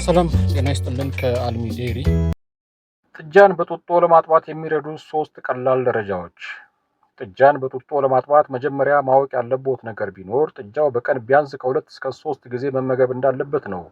ሰላም ጤና ይስጥልን። ከአልሚ ዴይሪ። ጥጃን በጡጦ ለማጥባት የሚረዱ ሶስት ቀላል ደረጃዎች። ጥጃን በጡጦ ለማጥባት መጀመሪያ ማወቅ ያለብዎት ነገር ቢኖር ጥጃው በቀን ቢያንስ ከ2 እስከ 3 ጊዜ መመገብ እንዳለበት ነው።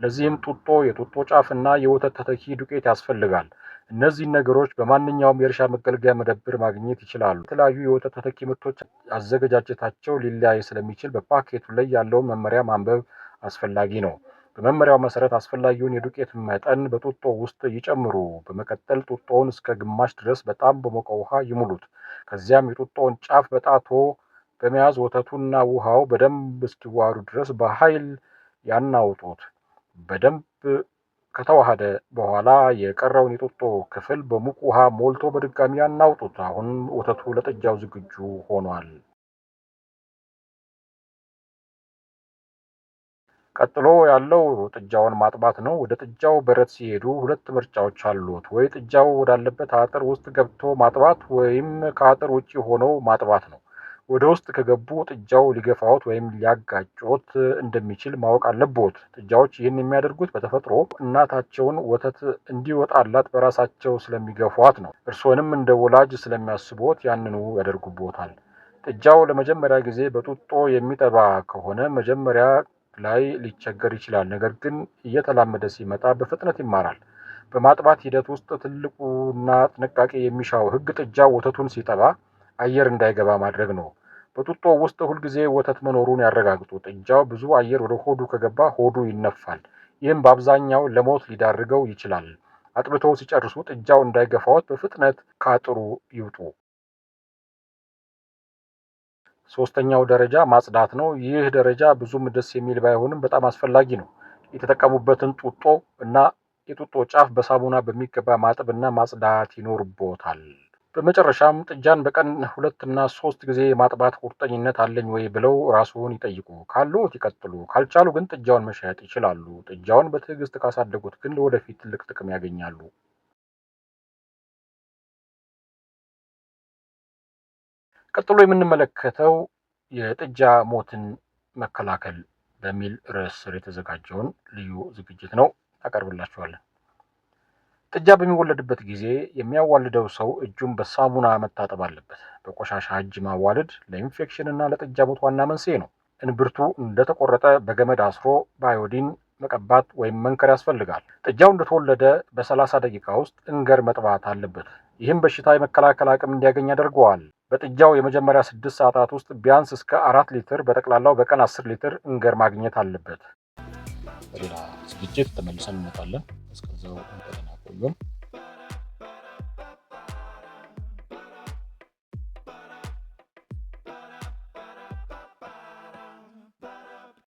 ለዚህም ጡጦ፣ የጡጦ ጫፍ እና የወተት ተተኪ ዱቄት ያስፈልጋል። እነዚህን ነገሮች በማንኛውም የእርሻ መገልገያ መደብር ማግኘት ይችላሉ። የተለያዩ የወተት ተተኪ ምርቶች አዘገጃጀታቸው ሊለያይ ስለሚችል በፓኬቱ ላይ ያለውን መመሪያ ማንበብ አስፈላጊ ነው። በመመሪያው መሰረት አስፈላጊውን የዱቄት መጠን በጡጦ ውስጥ ይጨምሩ። በመቀጠል ጡጦውን እስከ ግማሽ ድረስ በጣም በሞቀ ውሃ ይሙሉት። ከዚያም የጡጦውን ጫፍ በጣትዎ በመያዝ ወተቱና ውሃው በደንብ እስኪዋሃዱ ድረስ በኃይል ያናውጡት። በደንብ ከተዋሃደ በኋላ የቀረውን የጡጦ ክፍል በሙቅ ውሃ ሞልቶ በድጋሚ ያናውጡት። አሁን ወተቱ ለጥጃው ዝግጁ ሆኗል። ቀጥሎ ያለው ጥጃውን ማጥባት ነው። ወደ ጥጃው በረት ሲሄዱ ሁለት ምርጫዎች አሉት። ወይ ጥጃው ወዳለበት አጥር ውስጥ ገብቶ ማጥባት ወይም ከአጥር ውጪ ሆነው ማጥባት ነው። ወደ ውስጥ ከገቡ ጥጃው ሊገፋዎት ወይም ሊያጋጭዎት እንደሚችል ማወቅ አለብዎት። ጥጃዎች ይህን የሚያደርጉት በተፈጥሮ እናታቸውን ወተት እንዲወጣላት በራሳቸው ስለሚገፏት ነው። እርስዎንም እንደ ወላጅ ስለሚያስቡዎት ያንኑ ያደርጉብዎታል። ጥጃው ለመጀመሪያ ጊዜ በጡጦ የሚጠባ ከሆነ መጀመሪያ ላይ ሊቸገር ይችላል። ነገር ግን እየተላመደ ሲመጣ በፍጥነት ይማራል። በማጥባት ሂደት ውስጥ ትልቁና ጥንቃቄ የሚሻው ሕግ ጥጃው ወተቱን ሲጠባ አየር እንዳይገባ ማድረግ ነው። በጡጦ ውስጥ ሁልጊዜ ወተት መኖሩን ያረጋግጡ። ጥጃው ብዙ አየር ወደ ሆዱ ከገባ ሆዱ ይነፋል። ይህም በአብዛኛው ለሞት ሊዳርገው ይችላል። አጥብተው ሲጨርሱ ጥጃው እንዳይገፋዎት በፍጥነት ከአጥሩ ይውጡ። ሶስተኛው ደረጃ ማጽዳት ነው። ይህ ደረጃ ብዙም ደስ የሚል ባይሆንም በጣም አስፈላጊ ነው። የተጠቀሙበትን ጡጦ እና የጡጦ ጫፍ በሳሙና በሚገባ ማጠብና ማጽዳት ይኖርብዎታል። በመጨረሻም ጥጃን በቀን 2 እና 3 ጊዜ የማጥባት ቁርጠኝነት አለኝ ወይ ብለው ራስዎን ይጠይቁ። ካለዎት ይቀጥሉ፣ ካልቻሉ ግን ጥጃውን መሸጥ ይችላሉ። ጥጃውን በትዕግስት ካሳደጉት ግን ለወደፊት ትልቅ ጥቅም ያገኛሉ። ቀጥሎ የምንመለከተው የጥጃ ሞትን መከላከል በሚል ርዕስ ስር የተዘጋጀውን ልዩ ዝግጅት ነው። ታቀርብላችኋለን። ጥጃ በሚወለድበት ጊዜ የሚያዋልደው ሰው እጁን በሳሙና መታጠብ አለበት። በቆሻሻ እጅ ማዋለድ ለኢንፌክሽን እና ለጥጃ ሞት ዋና መንስኤ ነው። እንብርቱ እንደተቆረጠ በገመድ አስሮ በአዮዲን መቀባት ወይም መንከር ያስፈልጋል። ጥጃው እንደተወለደ በ30 ደቂቃ ውስጥ እንገር መጥባት አለበት። ይህም በሽታ የመከላከል አቅም እንዲያገኝ ያደርገዋል። በጥጃው የመጀመሪያ 6 ሰዓታት ውስጥ ቢያንስ እስከ 4 ሊትር፣ በጠቅላላው በቀን 10 ሊትር እንገር ማግኘት አለበት። በሌላ ዝግጅት ተመልሰን እንመጣለን። እስከዛው ደህና ቆዩን።